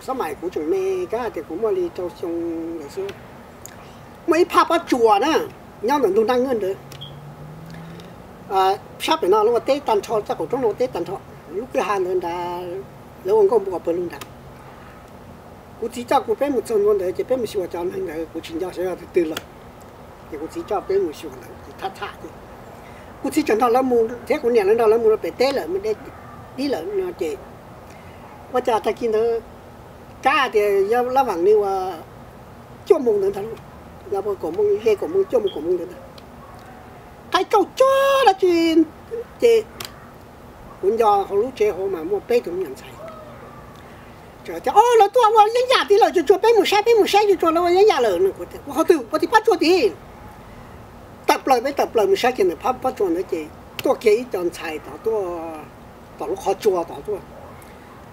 Xab maim kuv tseem me kab tias kuv muaj li rau xyoo ntawd xwb, muaj ib phab pob tsuas na, nyob ntawm ntug naj nwj ntawd, sab pem no lawv ua teb tag nrho, txoj qaum roob no ua teb tag nrho, lub kwj ha ntawd nrad lawv ua nkauj npua pawg lug nrad. Kuv txiv coj kuv peb mus txog ntua ntawd ces peb mus xyuas cov neeg ntawd, kuv tsis nco xyov yog tus twg lawm, ces kuv txiv coj peb mus xyuas ntawd ces tham tham ces kuv txiv tseem nrog lawv mus thiab kuv niam lawv nrog lawv mus rau pem teb lawm, mus de dib lawm no ces ua cas tag kis ntawd kab tias yog lab vam li uas cuaj moos ntawd ntag, yog kaum moos, ze kaum moos cuaj moos kaum moos ntawd ntag, qaib tsauj tsuag dab tsi ces kuv nco hauv lub tsev hauv mas muaj peb tug me nyuam ntxhais, o, lawv tuaj ua yeeb yam tid lawm, tsuag tsuag peb mus saib, peb mus saib, tsuag tsuag lawv ua yeeb yam lawm no. Kuv tias ua qhov twg, ua tim pob tsuas tid. Tawm plaws, peb tawm plaws mus saib kiag ntawm phab pob tsuas ntawd ces tuaj kiag ib co ntxhais tod tuaj tom lub qhov tsua tod tuaj,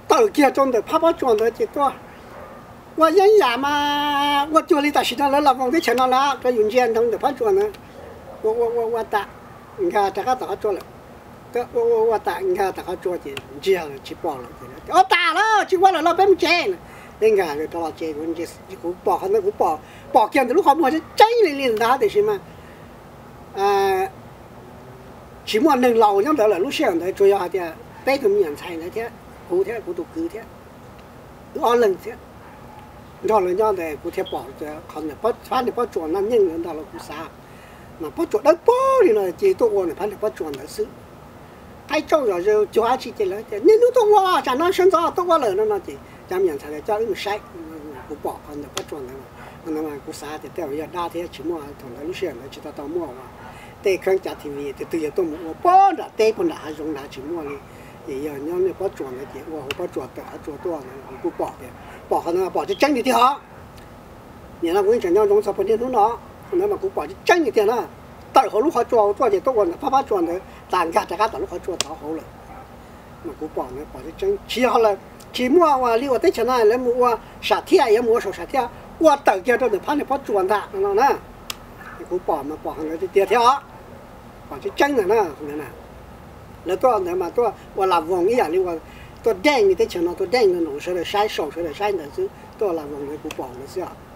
tawm kiag rau ntawm phab pob tsuas ntawd ces tuaj ua yeeb yam mas ua cuag li tam sim no lawv los voos teb chaws no lawm, rau yus ntsia ntawm phab tsuas ntawd, ua ua ua ua tas nkag rov qab tom qhov tsua lawm. Ua ua ua tas nkag tom qhov tsua ces ntsiag lawm tsis pom lawm ces, o tas lawm tsis ua lawm los peb mus tsev. Peb nkag rov los tsev, kuv pom qhov ntawd kuv pom, pom kiag ntawm lub qhov muag tseeb li li ntawd tiam sis mas tsis muaj neeg laus nyob ntawd lawm lub sij hawm ntawd, tsuas yog hais tias peb tug me nyuam ntxhais ntawd thiab kuv thiab kuv tus kwv thiab, wb ob leeg thiab nrog lawv nyob ntawd kuv thiaj pom qhov phab niag pob tsuas naj nyeej ntawd ntag los kuv xav. Mas pob tsuas dawb paug li no ces tuaj ua ntawm phab niag pob tsuas ntawd xwb. Qaib tsauj zom zaws cuag dab tsi ces lawv tias niaj hnub tuaj ua, tsam no sawv ntxov tuaj ua lawm no no ces cov me nyuam ntxhais coj wb mus saib. Kuv pom qhov ntawm pob tsuas ntawd, qhov ntawd mas kuv xav tias tej zaum yog dab thiab tsis muaj, thaum ntawd lub sij hawm ntawd tsis tau tau muaj ua tej kheeb cav T V, tus twg yuav tuaj mus ua puag nram teb puag nram hav zoov nrad tsis muaj li. Ces yog nyob niag pob tsuas ntawd ces ua hauv pob tsuas tawm qhov tsua tuaj, kuv kuj pom tias, pom qhov ntawd pom tseeb tseeb tiag tiag os. Nim no kuv yeej tseem nco ntsoov txog puag niaj hnub no, qhov ntawd mas kuv pom tseeb tseeb tiag tiag na. Tawm hauv lub qhov tsua tuaj ces tuaj ua ntawm phab pob tsuas ntawd tas nkag rov qab tom lub qhov tsua tod hauv lawm. Mas kuv pom ntawd pom tseeb tseeb, tsis yog lawm, tsis muaj ua li uas teb chaws no lawv mus ua sam thiaj, yuav mus ua saum sam thiaj, ua tawm kiag rau ntawm phab niag pob tsuas ntag no na. Kuv pom mas pom qhov ntawd tiag tiag thiab os. Pom tseeb tseeb ntag na. Lawv tuaj ntawd mas tuaj ua las voos ib yam li uas tuaj deej li teb chaws no tuaj deej no, sawv daws saib, saum sawv daws saib ntawd xwb, tuaj ua las voos ntawd kuv pom ntawd xwb os.